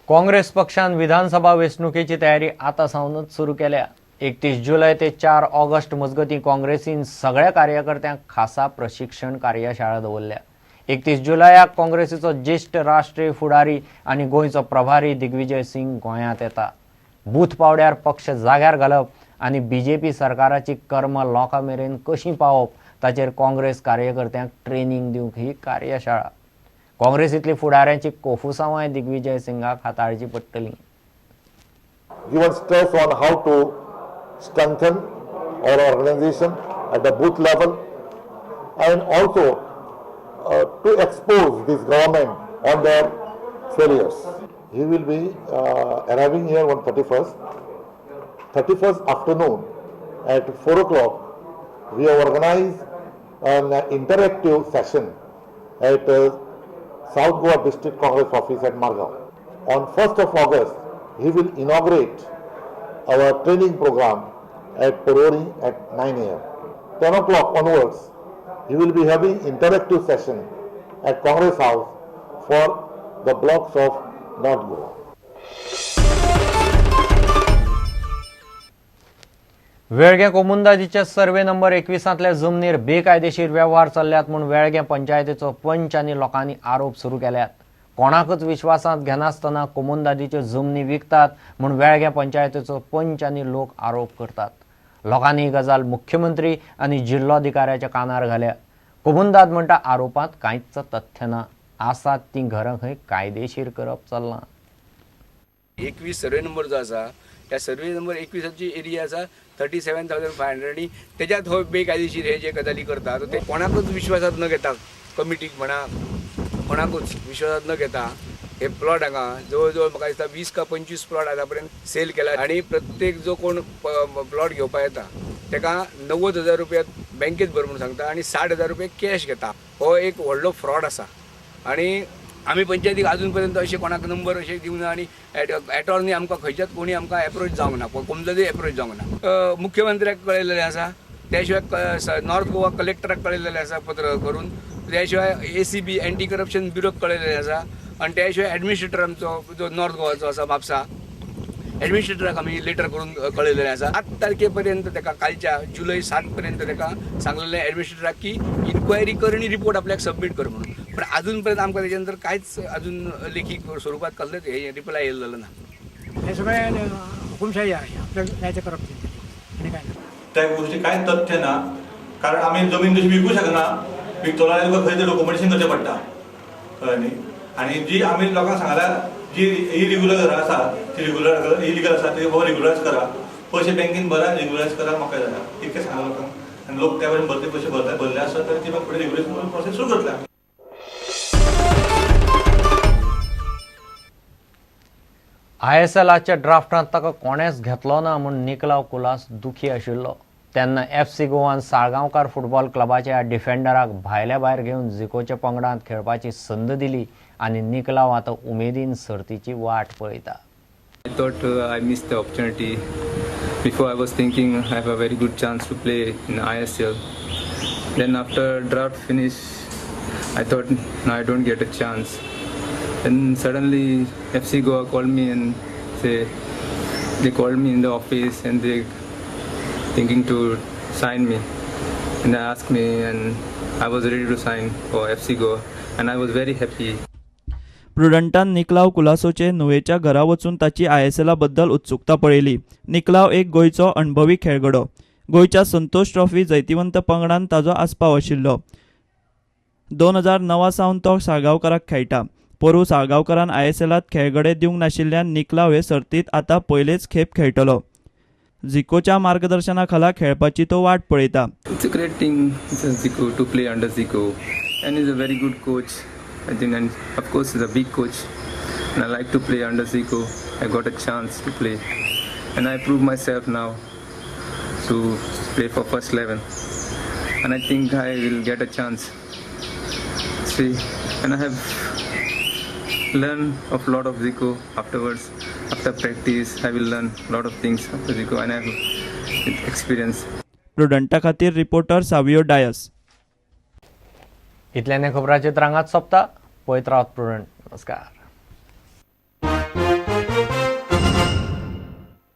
काँग्रेस पक्षान विधानसभा वेंचणुकेची तयारी आतां सावनूच सुरू केल्या. 31 जुलय ते 4 ऑगस्ट मजगतीं काँग्रेसीन सगळ्या कार्यकर्त्यांक खासा प्रशिक्षण कार्यशाळा दवरल्या. 31 जुलयाक काँग्रेसीचो ज्येश्ठ राष्ट्रीय फुडारी आनी गोंयचो प्रभारी दिग्विजय सिंग गोंयांत येता. बूथ पावड्यार पक्ष जाग्यार घालप आनी बीजेपी सरकाराची कर्म लोकां मेरेन कशी पावप ताचेर काँग्रेस कार्यकर्त्यांक ट्रेनींग दिवंक ही कार्यशाळा. काँग्रेसींतली फुडाऱ्यांची कोफुसांवांय दिग्विजय सिंगाक हाताळची पडटली. Given stress on how to strengthen our organization at the booth level and also to expose this government on their failures. He will be arriving here on 31st. 31st afternoon at 4 o'clock, we have organized an interactive session at South Goa District Congress Office at Margao. On 1st of August, he will inaugurate our training program at Porvorim at 9 a.m. 10 o'clock onwards, he will be having interactive session at Congress House for the blocks of North Goa. Velguem कोमुंदादीच्या survey number 21 जमनीर बेकायदेशीर वेव्हार चल्ल्यात म्हूण वेळगें पंचायतीचो पंच आनी लोकांनी आरोप सुरू केल्यात. कोणाकच विश्वासांत घेनासतना कोमुंदादीच्यो जमनी विकतात म्हूण वेळगें पंचायतीचो पंच आनी लोक आरोप करतात. लोकांनी ही गजाल मुख्यमंत्री आनी जिल्लोधिकाऱ्याच्या कानार घाल्या. कोमुंदाद म्हणटा आरोपांत कांयच तथ्य ना. आसात तीं घरां खंय कायदेशीर करप चल्लां. 21 सर्वे नंबर जो आसा, त्या सर्वे नंबर 21ची एरिया आसा 37,500 आनी तेज्यात हो बेकायदेशीर हे जे गजाली करता ते कोणाकूच विश्वासात न घेता, कमिटीक म्हणा कोणाकूच विश्वासात न घेता हे प्लॉट हांगा जवळ जवळ म्हाका दिसता 20 का 25 प्लॉट आतां पर्यंत सेल केला. आनी प्रत्येक जो कोण प्लॉट घेवपाक येता तेका 90,000 रुपया बँकेत भर म्हणून सांगता आनी 60,000 रुपया कॅश घेता. हो एक व्हडलो फ्रॉड आसा आनी आमी पंचायतीक अजून पर्यंत अशें कोणाक नंबर अशें दिवना आनी एटॉर्नी आमकां खंयच्याच कोणी आमकां एप्रोच जावंक ना, कोमजादूय एप्रोच जावंक ना. मुख्यमंत्र्याक कळयलेलें आसा, त्या शिवाय नॉर्थ गोवा कलेक्टराक कळयलेलें आसा पत्र करून, त्या शिवाय ACB anti corruption ब्युरोक कळयलेलें आसा आनी त्या शिवाय एडमिनिस्ट्रेटर आमचो जो नॉर्थ गोवाचो आसा म्हापसा एडमिनिस्ट्रेटराक आमी लेटर करून कळयलेलें आसा. 7 तारखे पर्यंत तेका कालच्या जुलय 7 पर्यंत तेका सांगलेलें एडमिनिस्ट्रेटराक की इन्क्वायरी कर आनी रिपोर्ट आपल्याक सबमीट कर म्हणून, पण अजून पर्यंत आमकां तेच्या नंतर कांयच अजून लेखी स्वरुपात कसलेच हे रिप्लाय येयलेलो ना. हे सगळे हुकुमशाही आहे, आपल्याला जायचं करप आणि काय ना त्या गोष्टी कांय तथ्य ना, कारण आमी जमीन तशी विकू शकना. विकतलो जाल्यार तुका खंय तरी डॉक्युमेंटेशन करचें पडटा, कळ्ळें न्ही. आनी जी आमी लोकांक सांगल्या जी इरिग्युलर घरां आसा ती रेग्युलर इलिगल आसा ती बाबा रेग्युलरायज करा, पयशे बँकेन भरा, रेग्युलरायज करा, म्हाका जाता इतकें सांगला लोकांक. आनी लोक त्या वटेन भरते पयशे भरता भरले आसत तर ती फुडें रेग्युलरायज प्रोसेस सुरू करतले आमी. ISLच्या ड्राफ्टांत ताका कोणेंच घेतलो ना म्हूण निकलाव कुलास दुखी आशिल्लो. तेन्ना FC Goan Salgaonkar football क्लबाच्या डिफेंडराक भायल्या भायर घेवन झिकोच्या पंगडांत खेळपाची संद दिली आनी निकलाव आतां उमेदीन सर्तीची वाट पळयता. I thought I missed the opportunity. Before I was thinking I have a very good chance to play in ISL. Then after draft finish, I thought no, I don't get a chance. Then suddenly FC Goa called me and say they called me in the office and they thinking to sign me. And they asked me and I was ready to sign for FC Goa and I was very happy. प्रुडंटान निकलाव कुलासोचे नुवेच्या घरा वचून ताची ISLा बद्दल उत्सुकता पळयली. निकलाव एक गोंयचो अणभवी खेळगडो. गोंयच्या संतोष ट्रॉफी जैतिवंत पंगडान ताजो आस्पाव आशिल्लो. 2009 सावन तो साळगांवकाराक खेळटा. पोरूं साळगांवकारान ISLांत खेळगडे दिवंक नाशिल्ल्यान निकलाव हे सर्तींत आतां पयलेच खेप खेळटलो. झिकोच्या मार्गदर्शना खाला खेळपाची तो वाट पळयता. It's a great thing, Zico, to play under Zico, and he's a very good coach. I think, and of course he's a big coach, and I like to play under Zico. I got a chance to play, and I prove myself now to play for first 11, and I think I will get a chance. See, and I have learned a lot of Zico afterwards. After practice, I will learn a lot of things after Zico, and I have experience. प्रुडंटा खातीर reporter Savio Dias. इतल्याने खबरांचे रांगात सोंपता. पळयत रावत prudent. नमस्कार.